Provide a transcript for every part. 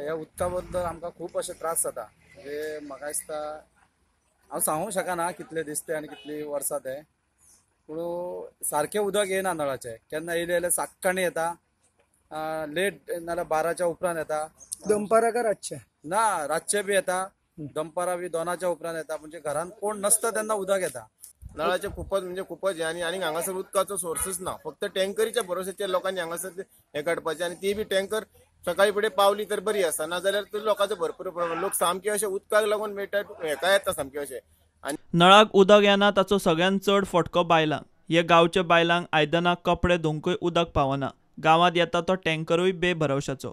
ह्या उदका बद्दल आमकां खूब अशे त्रास जाता. म्हणजे म्हाका दिसता हांव सांगूंक शकना कितले दीस ते आनी कितली वर्सां ते, पूण सारकें उदक येना नळाचें. केन्ना येयलें जाल्यार सातकाणी येता, लेट नाल्यार 12च्या उपरांत येता. दनपारां काय रातचें? ना, रातचें बी येता, दनपारां बी 2च्या उपरांत येता. म्हणजे घरान कोण नासता तेन्ना उदक येता. नळाचे खूपच म्हणजे खूपच हे आनी आनी हांगासर उदकाचो सोर्सूच ना, फक्त टँकरीच्या भरोश्याचेर लोकांनी हांगासर हे काडपाचें. आनी ती बी टँकर सकाळी फुडें पावली तर बरी आसा, नाजाल्यार तर लोकांचो भरपूर प्रॉब्लेम. लोक सामके अशे उदकाक लागून मेळटा हेका येता सामके अशे. आनी नळाक उदक येना ताचो सगळ्यांत चड फटको बायलांक. हे गांवच्या बायलांक आयदनां कपडे धुवंकूय उदक पावना. गांवांत येता तो टँकरूय बेभरवशाचो.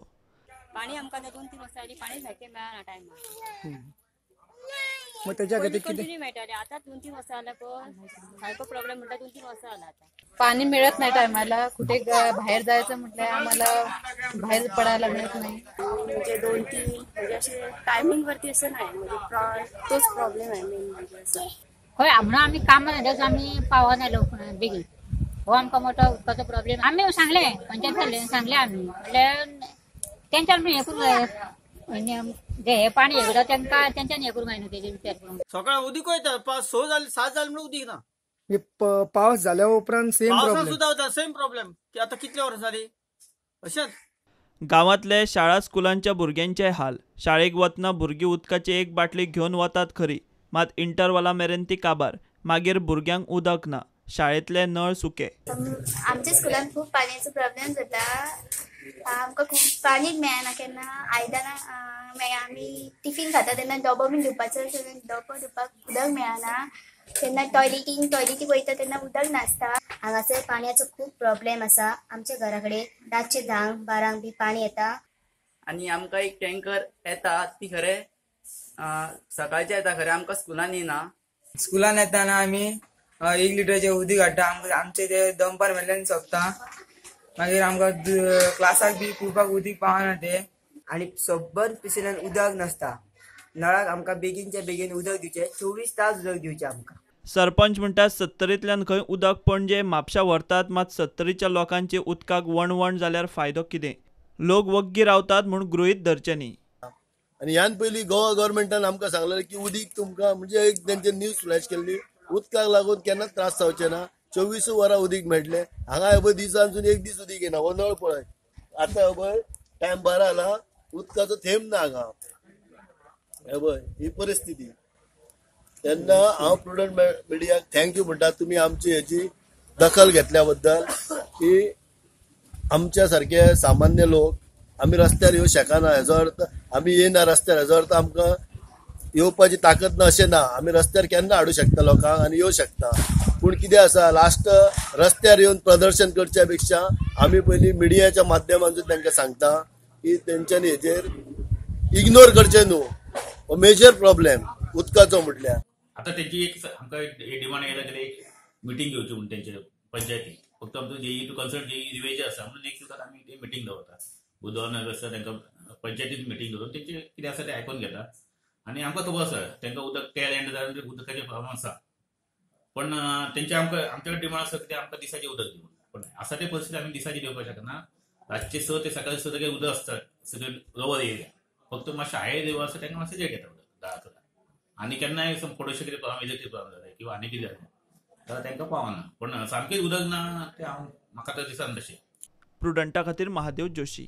पाणी आमकां 2-3 वर्सां आदी पाणी सारकें मेळना टायमार. मग त्याच्या खातीर कितें कंटिन्यू मेळटालें, आतां 2-3 वर्सां जाल्यार पळय सारको प्रॉब्लेम म्हणटा 2-3 वर्सां जाला आतां. पाणी मिळत नाही टायमाला, कुठे बाहेर जायचं म्हटलं आम्हाला बाहेर पडायला मिळत नाही. म्हणजे 2-3 म्हणजे असे टायमिंग वरती असं नाही, म्हणजे तोच प्रॉब्लेम आहे मेन म्हणजे असं. हय, म्हणून आमी कामां जाल्यार आमी पावना लवकर बेगीन. हो आमकां मोठो उदकाचो प्रॉब्लेम. आमी सांगलें पंचायत सांगलें आमी, म्हणल्यार तेंच्यान हें करूंक जाय, जे हे पाणी हे करता तांकां तेंच्यान हें करूंक जाय न्हू, तेजे विचार करूंक. सकाळी उदीक वयता 5-6 जालें 7 जालें म्हणून उदीक ना. पावस जाल्या उपरांत सेम पावसांत सुद्दां वता सेम प्रॉब्लेम. की आतां कितले वर्सां जाली अशेंच. गांवांतले शाळा स्कुलांच्या भुरग्यांचे हाल. शाळेक वतना भुरगीं उदकाची एक बाटली घेवन वतात खरी, मात इंटरवला मेरेन ती काबार. मागीर भुरग्यांक उदक ना, शाळेंतले नळ सुके. आमच्या स्कुलान खूब पाणयाचो प्रॉब्लेम जाता. आमकां खूब पाणीच मेळना केन्ना. आयदनां मेळना, आमी टिफीन खाता तेन्ना डबो बीन धुवपाचो, डबो धुवपाक उदक मेळना. तेन्ना टॉयलेटीक वयता तेन्ना उदक नासता. हांगासर पाणयाचो खूब प्रॉब्लेम आसा. आमच्या घरा कडेन रातचे 10-12 बी पाणी येता. आनी आमकां एक टँकर येता ती खरें सकाळचें येता खरें, आमकां स्कुलान येना. स्कुलान येताना आमी 1 लिटरचें उदीक हाडटा. आमकां आमचें तें दनपार मेरेन सोंपता. मागीर आमकां क्लासाक बी पिवपाक उदीक पावना तें. आनी 100 पिसल्यान उदक नासता. नळाक आमकां बेगीनच्या बेगीन उदक दिवचें, 24 तास उदक दिवचें आमकां. सरपंच म्हणटा सत्तरींतल्यान खंय उदक पणजे म्हापशा व्हरतात, मात सत्तरीच्या लोकांची उदकाक वणवण जाल्यार फायदो कितें? लोक वग्गी रावतात म्हूण गृहीत धरचें न्ही. आनी ह्यान पयलीं गोवा गव्हर्मेंटान आमकां सांगलें की उदीक तुमकां म्हणजे एक तेंचे न्यूज फ्लॅश केल्ली, उदकाक लागून केन्नाच त्रास जावचे ना, 24 वरां उदीक मेळटलें. हांगा हे पळय दिसांसून एक दीस उदीक येना. हो नळ पळय आतां हे पळय टायम 12 जाला, उदकाचो थेंब ना हांगा. हे पळय ही परिस्थिती. तेन्ना हांव प्रुडंट मिडियाक thank you म्हणटा, तुमी आमची हेची दखल घेतल्या बद्दल. की आमच्या सारके सामान्य लोक आमी रस्त्यार येवंक शकना, हेजो अर्थ आमी येना रस्त्यार, हेजो अर्थ आमकां येवपाची ताकद ना अशें ना. आमी रस्त्यार केन्ना हाडूं शकता लोकांक आनी येवं शकता. पूण कितें आसा, लास्ट रस्त्यार येवन प्रदर्शन करच्या पेक्षा आमी पयलीं मिडियाच्या माध्यमांतून तांकां सांगता की तेंच्यांनी हेजेर इग्नोर करचें न्हू. हो मेजर प्रॉब्लेम उदकाचो म्हटल्यार. आतां तेंची एक आमकां डिमांड येयला जाल्यार एक मिटींग घेवची म्हूण तेंचे पंचायती. फक्त आमचो जेई टू कन्सर्न जेई रिवेज आसा म्हणून नेक्स्ट विकात आमी ते मिटींग दवरता. बुधवार नाल्यार तांकां पंचायतीन मिटींग दवरून तेंचे कितें आसा तें आयकून घेता. आनी आमकां खबर आसा तांकां उदक टेल एंड जाल्यार उदकाचें प्रॉब्लम आसा, पण तेंचे आमकां आमचे कडेन डिमांड आसा की आमकां दिसाचें उदक दिवं. पण आसा ते परिस्थिती आमी दिसाचें दिवपाक शकना. रातचे 6 ते सकाळी 6 सगळें उदक आसता सगळें रवर एरिया. फक्त मातशें हायर लेवल आसा तांकां मातशें लेट येता उदक 10-11. आनी केन्नाय थोडेशें कितें प्रॉब्लम येयलें कितें प्रॉब्लम जालें किंवा आनी कितें जालें जाल्यार तांकां पावना. पण सामकें उदक ना तें हांव म्हाका तर दिसना तशें. प्रुडंटा खातीर महादेव जोशी.